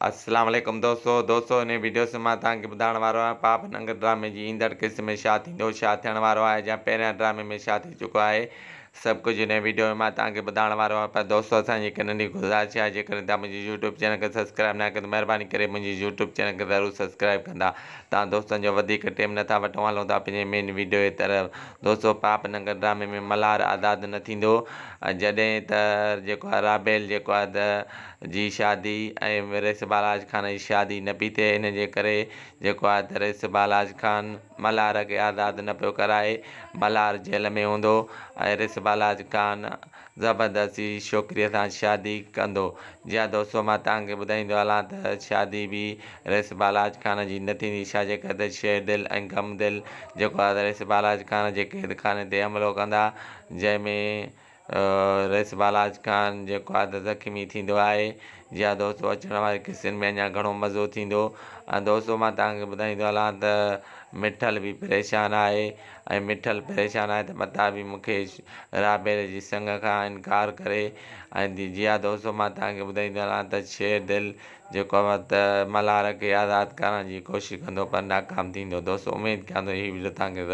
اسلام عليڪم دوستو دوستو ان ويڊيو سان مان توهان کي ٻڌائڻ وارو آهيان پاپ ننگ ڊرامي جي ايندڙ قسط ۾ ڇا ٿيندو ڇا ٿيڻ وارو آهي جا پهريان ڊرامي ۾ ڇا ٿي چڪو آهي سڀ ڪجهه ان ويڊيو ۾ مان توهان کي ٻڌائڻ وارو آهيان پر دوستو اسان جي هڪ ننڍي گذارش آهي جيڪڏهن توهان منهنجي يوٽيوب چينل کي سبسڪرائب نه ڪيو ته مهرباني ڪري منهنجي يوٽيوب چينل کي ضرور سبسڪرائب ڪندا توهان دوستن جو وڌيڪ ٽيم نٿا وٺون هلون ٿا پنهنجي مين ويڊيو جي طرف دوستو پاپ ننگ ڊرامي ۾ ملهار آزاد نه ٿيندو جڏهن ته جيڪو آهي رابيل جيڪو آهي ته جي شادي ۽ رئيس بالاچ خان جي شادي نه پئي ٿئي ان جي ڪري جيڪو آهي ته رئيس بالاچ خان ملهار کي آزاد نه پيو ڪرائي ملهار جيل ۾ هوندو ۽ رئيس بالاچ خان زبردستي ڇوڪريء سان شادي ڪندو جي ها دوستو مان توهان کي ٻڌائيندو هلان ته شادي به رئيس بالاچ خان جي نه ٿيندي ڇا جي ڪري ته شير دل ۽ غم دل جيڪو آهي ته رئيس بالاچ خان جي قيد خاني تي حملو ڪندا جنهن ۾ رئيس بالاچ خان جيڪو آهي ته زخمي ٿيندو آهي. جي ها دوستو اچڻ واري قسطن ۾ اڃا گهڻو مزو ٿيندو ۽ دوستو مان توهان کي ٻڌائيندو هلان ته مٺل به پريشان آهي ۽ مٺل پريشان آهي ته متان به مون کي رابيل جي سڱ کان انڪار ڪري ۽ جي ها دوستو مان توهان کي ٻڌائيندو هلان ته شير دل جيڪو آهي ته ملهار کي آزاد ڪرڻ جي ڪوشش ڪندو پر ناڪام ٿيندو دوستو اميد ڪيان ٿو هي وڊيو توهان کي ضرور.